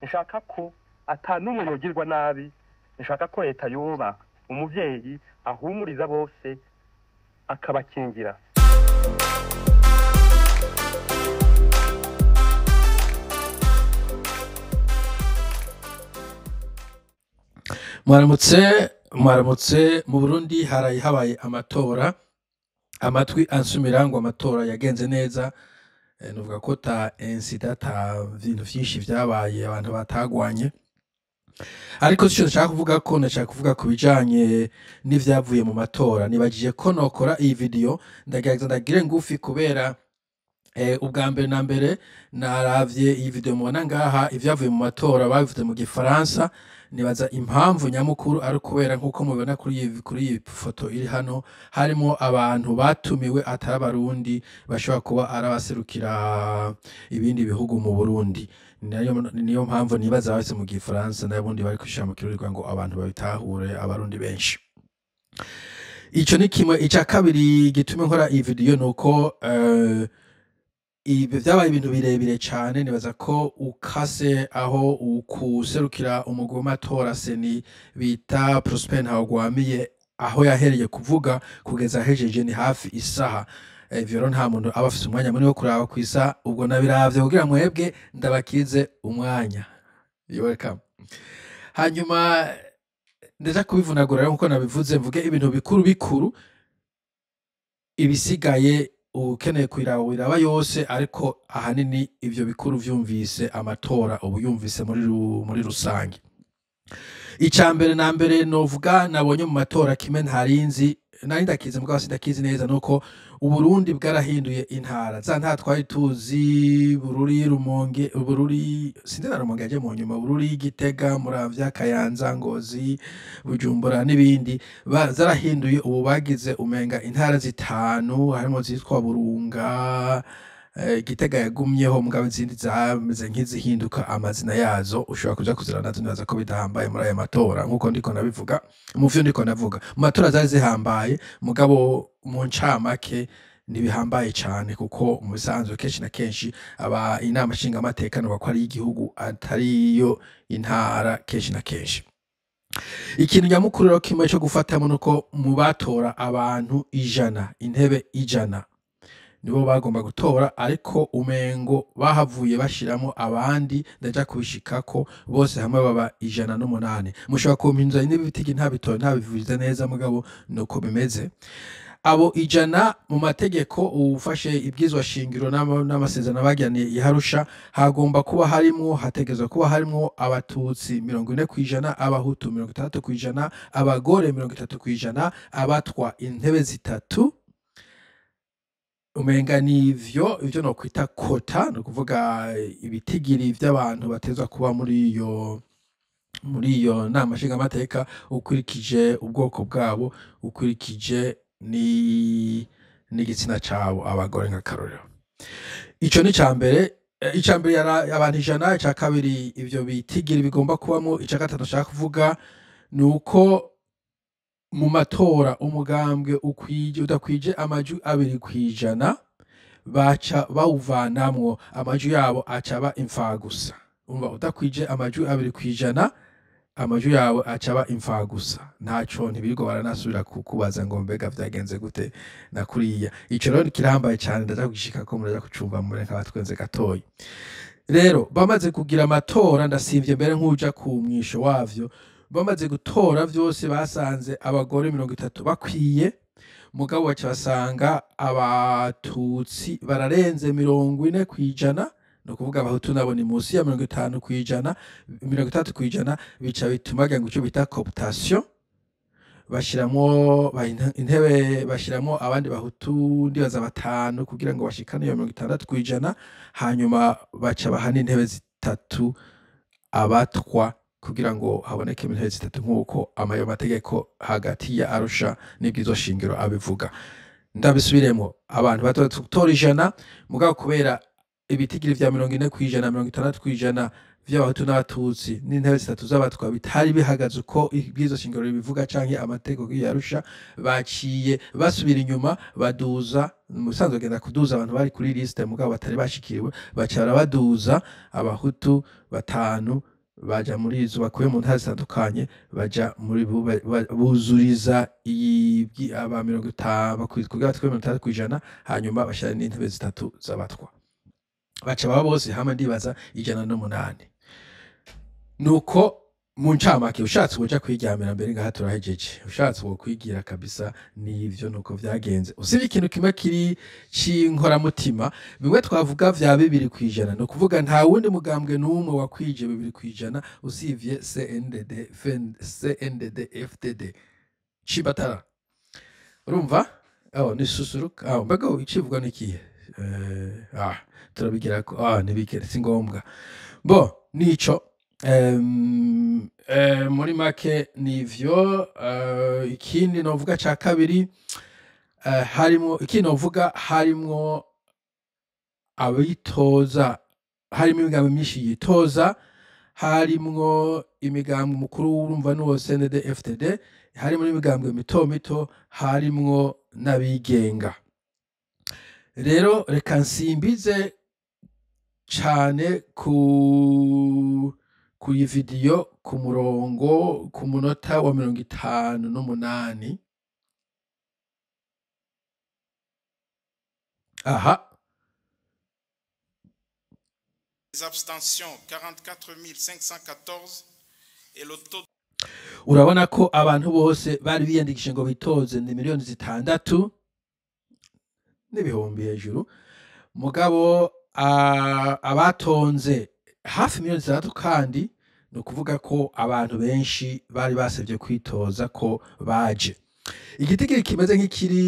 Nshaka ko ata n'umwe yogirwa nabi. Nshaka ko leta yoba umuvyeyi ahumuriza bose, akabakingira. Mwaramutse, mwaramutse. Mu Burundi haraye habaye amatora. Amatwi ansumira ngo amatora yagenze neza. Nuvuga ko ta incident, ta bintu vyinshi vyabaye, abantu batagwanye. Ariko sico nshaka kuvuga, ko ndashaka kuvuga ku bijanye n'ivyavuye mu matora. Nibajije ko nokora iyi video, ndagerageza ndagire ngufi kubera ubwa mbere na mbere naravye iyi video mubona ngaha. Ivyavuye mu matora babivuze mu Gifaransa. Nibaza impamvu nyamukuru ari ukubera, nk'uko mubibona kuri iyi foto iri hano, harimo abantu batumiwe atari Abarundi, bashobora kuba ari abaserukira ibindi bihugu mu Burundi. Niyo mpamvu nibaza babivuze mu Gifaransa, n'ubundi bari kubishira mu Kirundi kugira ngo abantu babitahure, Abarundi benshi. Ico ni kimwe. Ica kabiri gituma nkora iyi video nuko ibi vyabaye ibintu birebire cane. Nibaza ko ukase aho ukuserukira umugwi w'amatora CENI bita Prosper Ntawugwamiye, aho yahereye kuvuga kugeza ahejeje ni hafi isaha. Ivyo rero nta muntu aba afise umwanya munini wo kuraba kw'isaha. Ubwo nabiravye kugira mwebwe ndabakize umwanya. You welcome. Hanyuma ndaja kubivunagura rero nkuko nabivuze, mvuge ibintu bikuru bikuru. Ibisigaye ukeneye kuyiraba wiraba yose, ariko ahanini ivyo bikuru vyumvise amatora ubu yumvise muri rusange. Ica mbere na mbere novuga nabonye mu matora, kimwe ntarinzi, nari ndakizi mugabo sindakizi neza, nuko Uburundi bwarahinduye intara. Za ntara twari tuzi, Bururi, Rumonge, Bururi, sinzi na Rumonge yaje mu nyuma, Bururi, Gitega, Muramvya, Kayanza, Ngozi, Bujumbura n'ibindi, zarahinduye. Ubu bagize umenga intara zitanu, harimo zitwa Burunga, Gitega yagumyeho, mugabo izindi zameze nk'izihinduka amazina yazo. Ushobora kuja kuzira nazo. Nibaza ko bidahambaye muri aya matora nkuko ndiko nabivuga. Mu vyo ndiko navuga, mu matora zari zihambaye, mugabo mu ncamake ntibihambaye cane, kuko mu bisanzwe kenshi na kenshi aba inama nshingamateka nuba ko ari iy'igihugu, atari iyo intara kenshi na kenshi. Ikintu nyamukuru rero kimwe co gufatamo nuko mu batora abantu 100, intebe 100 nibo bagomba gutora, ariko umengo bahavuye bashiramo abandi, ndaja kubishikako. Bose hamwe baba 108. Mushobora kumpinduza n'ibitigi, ntabitoye, ntabivuze neza, mugabo nuko bimeze. Abo 100, mu mategeko, ufashe ibwizwa shingiro n'amasezerano bagiraniye i Arusha, hagomba kuba harimwo, hategerezwa kuba harimwo Abatutsi 40%, Abahutu 60%, abagore 30%, Abatwa intebe zitatu. Umenga nivyo ivyo nokwita quota, ni ukuvuga ibitigiri vy'abantu batezwa kuba muri iyo nama nshingamateka ukurikije ubwoko bwabo, ukurikije ni n'igitsina cabo, abagore nk'akarorero. Ico ni ica mbere. Ica mbere yari abantu 100. Ica kabiri ivyo bitigiri bigomba kubamwo. Ica gatatu nshaka kuvuga ni uko mu matora umugambwe ukwije udakwije amajwi 2% baca bawuvanamwo, amajwi yabo aca aba imfagusa. Umva, udakwije amajwi 2%, amajwi yawe aca aba imfagusa, ntaco ntibirirwa baranasubira kukubaza ngo mbega vyagenze gute na kuriya. Ico rero kirahambaye cane, ndaja kugishikako, muraja kucumva mure nk'abatwenze gatoyi. Rero bamaze kugira amatora, ndasimvye mbere nk'uja ku mwisho wavyo, bamaze gutora vyose basanze abagore 30 bakwiye, mugabo baca basanga Abatutsi bararenze 40%, ni ukuvuga Abahutu nabo ni munsi ya 50%, 60%. Bica bituma bagira ngo ico bita cooptation, bashiramwo intebe, bashiramwo abandi Bahutu, ndibaza batanu, kugira ngo bashikane iyo 60%. Hanyuma baca baha n'intebe zitatu Abatwa kugira ngo haboneke intebe zitatu nk'uko amayo mategeko hagati ya Arusha n'ibwirizwa shingiro abivuga. Ndabisubiremo: abantu batora 100, mugabo kubera ibitigiri vya 40%, 60% vy'Abahutu n'Abatutsi n'intebe zitatu z'Abatwa bitari bihagaze uko ibwirizwa shingiro ribivuga canke amategeko ya Arusha, baciye basubira inyuma baduza. Mu bisanzwe bagenda kuduza abantu bari kuri liste mugabo batari bashikiriwe, baca barabaduza Abahutu batanu. Baja muri izo bakuye mu ntara zitandukanye, baja muri buzuriza iyi aba 50 kugira batwe 60%, hanyuma bashira n'intebe zitatu z'abatwa, baca baba bose hamwe ndibaza 108. Nuko mu ncamake, ushatse uja kwiryamira mbere ngaha turahejeje, ushatse wo kwigira kabisa nivyo, nuko vyagenze. Usibye ikintu kimwe kiri c'inkoramutima, bimwe twavuga vya 2%, ni ukuvuga nta wundi mugambwe n'umwe wakwije 2% usivye CNDD CNDD FDD Cibatara. Urumva oh ni susuruka ah mbega icivuga ni ikihe? Turabigira ko ntibigere, si ngombwa. Bo nico muri make nivyo. Ikindi novuga ca kabiri, harimo ikindi novuga, harimwo abitoza, harimo imigambi myinshi yitoza, harimwo imigambi mukuru urumva n'uwo CNDD FDD, harimo n'imigambwe mito mito, harimwo n'abigenga. Rero reka nsimbize cane ku iyi video ku murongo ku munota wa 58 aha. Les abstentions 44 514 et le taux Urabona ko abantu bose bari biyandikishije ngo bitoze ni miliyoni 6 n'ibihumbi hejuru, mugabo abatonze hafi miliyoni 6, kandi ni ukuvuga ko abantu benshi bari basabye kwitoza ko baje. Igitigiri kimeze nk'ikiri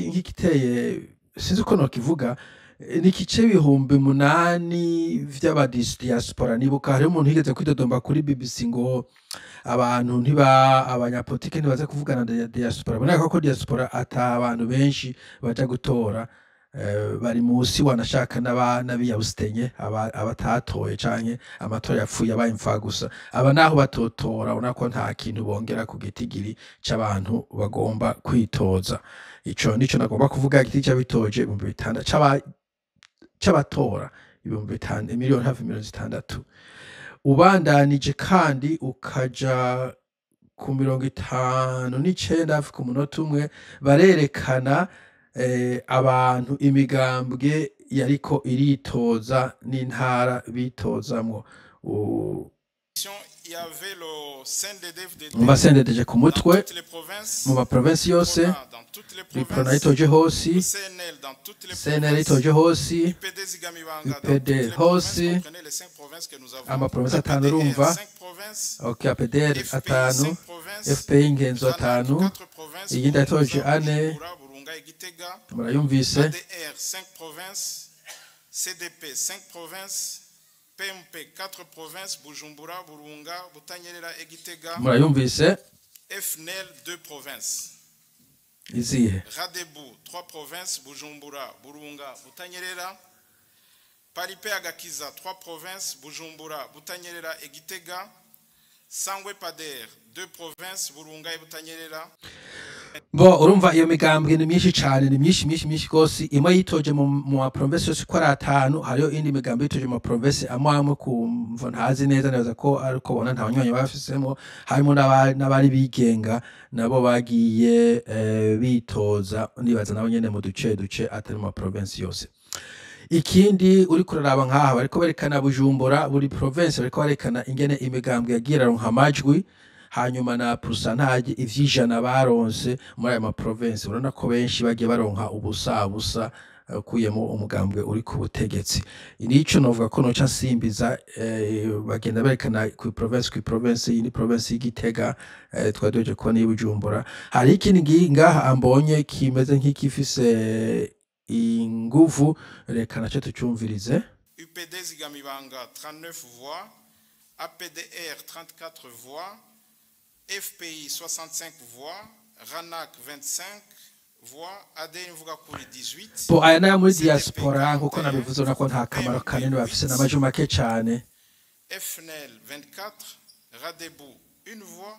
nk'igiteye, sinzi uko nokivuga, ni igice 8,000 vy'abadiaspora. Nibuka hariho umuntu yigeze kwidodomba kuri BBC ngo abantu ntiba abanyapolitike ntibaza kuvugana na diaspora. Boneka ko diaspora ata abantu benshi baja gutora, bari musi wanashaka n'abiyabusitenye abatatoye canke amatora yapfuye abaye imfagusa. Aba naho batotora, ubona ko nta kintu bongera ku gitigiri c'abantu bagomba kwitoza. Ico nico nagomba kuvuga. Igiti c'abitoje 6000 c'abatora 5000, miliyoni, hafi miliyoni 6. Ubandanije kandi ukaja ku 59 hafi ku munota umwe, barerekana abantu imigambwe yariko iritoza n'intara bitozamwo. Il y avait le CNDD-FDD Mu basendedeje ku dans mutwe toutes les provinces, mu maprovensi yose, Uprona dans toutes les Uprona provinces, yitoje hose, le CNL dans toutes les CNL provinces, yitoje hose, UPD Zigamibanga dans UPD toutes les provinces, hose, comprenez les cinq provinces que nous avons, amaprovensi atanu APDR urumva, 5 provinces, ok, APDR FPI atanu, 5 provinces, FPI ingenzo RANAC atanu, 4 provinces, iyindi yatoje Buhumuza, ane, Bujumbura, Burunga et Gitega, murayumvise. ADR 5 provinces, CDP 5 provinces, PMP 4 provinces, Bujumbura, Burunga, Butanyerera et Gitega, Murayumvise. FNL 2 provinces. Izihe? Radebu 3 provinces, Bujumbura, Burunga, Butanyerera. Palipe Agakiza 3 provinces, Bujumbura, Butanyerera et Gitega. Sangwe Pader 2 provinces, Burunga et Butanyerera. Bo urumva iyo migambwe ni myinshi cane, ni myinshi myinshi myinshi gose. Imwe yitoje mu maprovensi yose uko ari atanu, hariyo indi migambi yitoje mu maprovensi amwe amwe ku mvo ntazi neza, nibaza ko ariko bona nta banywanyi bafisemo, harimo n'abari bigenga nabo bagiye bitoza, nibaza nabo nyene mu duce duce atari mu maprovensi yose. Ikindi uri kuraraba nkaha bariko berekana Bujumbura, buri province bariko barekana ingene imigambwe yagiye iraronka amajwi, hanyuma na pourcentage ivy'ijana baronse muri ayo maprovinsi. Urabona ko benshi bagiye baronka ubusa busa, ukuyemo umugambwe uri ku butegetsi. Nico novuga ko noca nsimbiza, bagenda berekana ku province ku province. Iyi ni province y'Igitega, twari duhejeje kubona iy'i Bujumbura. Hari ikindi ngaha ambonye kimeze nk'ikifise inguvu, reka naco tucumvirize. UPD Zigamibanga 39 voix, APDR 34 voix, FPI 65 voix, RANAC 25 voix, AD Mvugakuri 18, Bo aya nayo muri CDP diaspora nkuko 41, nabivuze, urabona ko nta kamaro PMP kanini bafise, 8, n'amajwi make cane. FNL 24, Radebu 1 voix,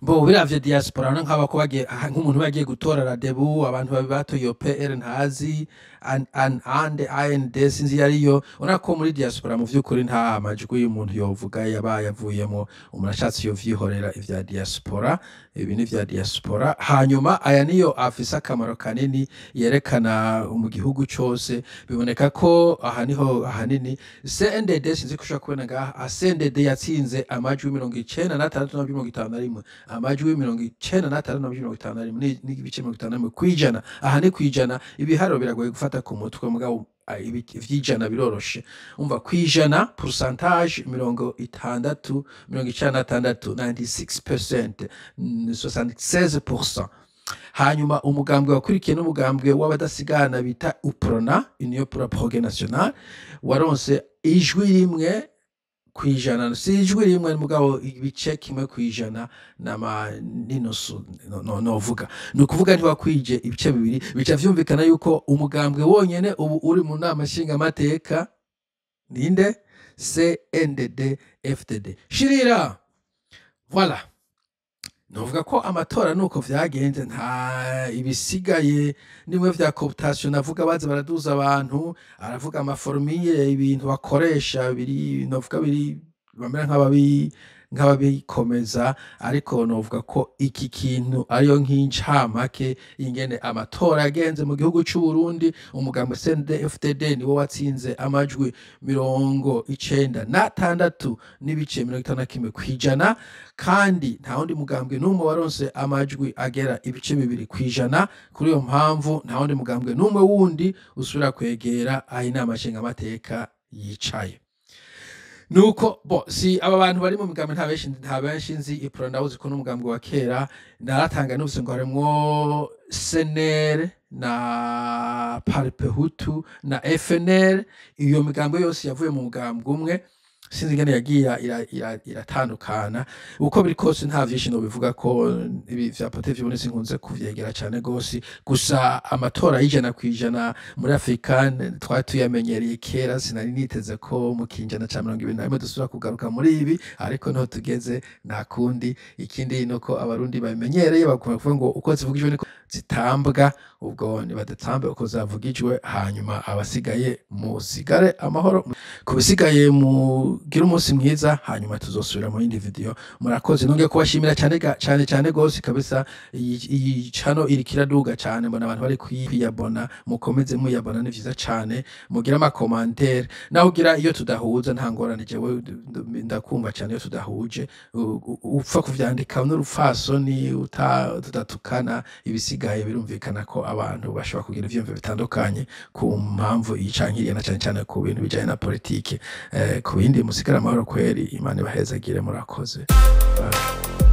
Bo biravye diaspora no nk'aba ko bagiye aha, nk'umuntu bagiye gutora Radebu, abantu babi batoye iyo PR ntazi an an ande AND sinzi yariyo. Urabona ko muri diaspora mu vy'ukuri nta majwi umuntu yovuga yabaye avuyemo. Umuntu ashatse yovyihorera ivya diaspora, ibi ni vya diaspora. Hanyuma aya niyo afise akamaro kanini, yerekana mu gihugu cose. Biboneka ko aha niho ahanini CNDD, sinzi ko ushobora kubona ngaha, CNDD yatsinze amajwi 96 na 51, amajwi 96 na 51 n'ibice 51%. Aha ni kwijana, ibiharuro biragoye gufata ku mutwe, mugabo ivy'ijana biroroshe. Umva, kwijana, pourcentage 60, 96, 96%, 76%. Hanyuma umugambwe wakurikiye n'umugambwe w'abadasigana bita UPRONA, Union pour la Progrès National, waronse ijwi rimwe kwijana, si ijwi rimwe mugabo ibice 1% nama n'inusu. No, novuga ni ukuvuga ntiwakwije ibice bibiri. Bica vyumvikana yuko umugambwe wonyene ubu uri mu nama nshingamateka ninde? CNDD FDD. Shirira, voilà. Novuga ko amatora nuko vyagenze, nta ibisigaye nimwe vya cooptation navuga, baza baraduza abantu, aravuga ama formules, ibintu bakoresha biri, novuga biri bamera nk'ababikomeza. Ariko novuga ko iki kintu ariyo nk'incamake ingene amatora yagenze mu gihugu c'u Burundi. Umugambi CNDD-FDD niwo watsinze amajwi 96.51%, kandi nta wundi mugambwe n'umwe waronse amajwi agera ibice 2%. Kuri iyo mpamvu nta wundi mugambwe n'umwe wundi usubira kwegera aho inama nshingamateka yicaye. Nuko bo si aba bantu bari mu migambi, nta benshi nzi. Ipro ndawuzi ko n'umugambi wa kera naratanga, nuvuse ngo harimwo CNL na Palipehutu na FNL. Iyo migambi yose yavuye mu mugambwe umwe, sinzi ingene yagiye iratandukana. Uko biri kose nta vyinshi nobivuga ko ibi vya politiki vy'uburundi sinkunze kuvyegera cane gose. Gusa amatora y'100% muri Afrika twari tuyamenyereye kera. Sinari niteze ko mu kinjana ca 21 dusubira kugaruka muri ibi, ariko niho tugeze, nta kundi. Ikindi nuko Abarundi babimenyereye, bakunda kuvuga ngo uko zivugijwe niko zitambwa. Ubwo nibadatambe uko zavugijwe, hanyuma abasigaye musigare amahoro. Ku bisigaye mugire umunsi mwiza, hanyuma tuzosubira mu yindi video. Murakoze, nongeye kubashimira cyane cyane cyane gose kabisa. Iyi channel iriko iraduga cyane, mbona abantu bari kwiyabona. Mukomeze muyabona, ni vyiza cyane. Mugire ama commentaires, naho ugira iyo tudahuza nta ngorane, jewe ndakumva cyane iyo tudahuje. Upfa kuvyandika n'urupfasoni, tudatukana. Ibisigaye birumvikana ko abantu bashobora kugira ivyiyumviro bitandukanye ku mpamvu iyi canke iriya, na cane cane ku bintu bijanye na politike. Ku bindi musigare amahoro kweri, Imana ibahezagire, murakoze. Bye.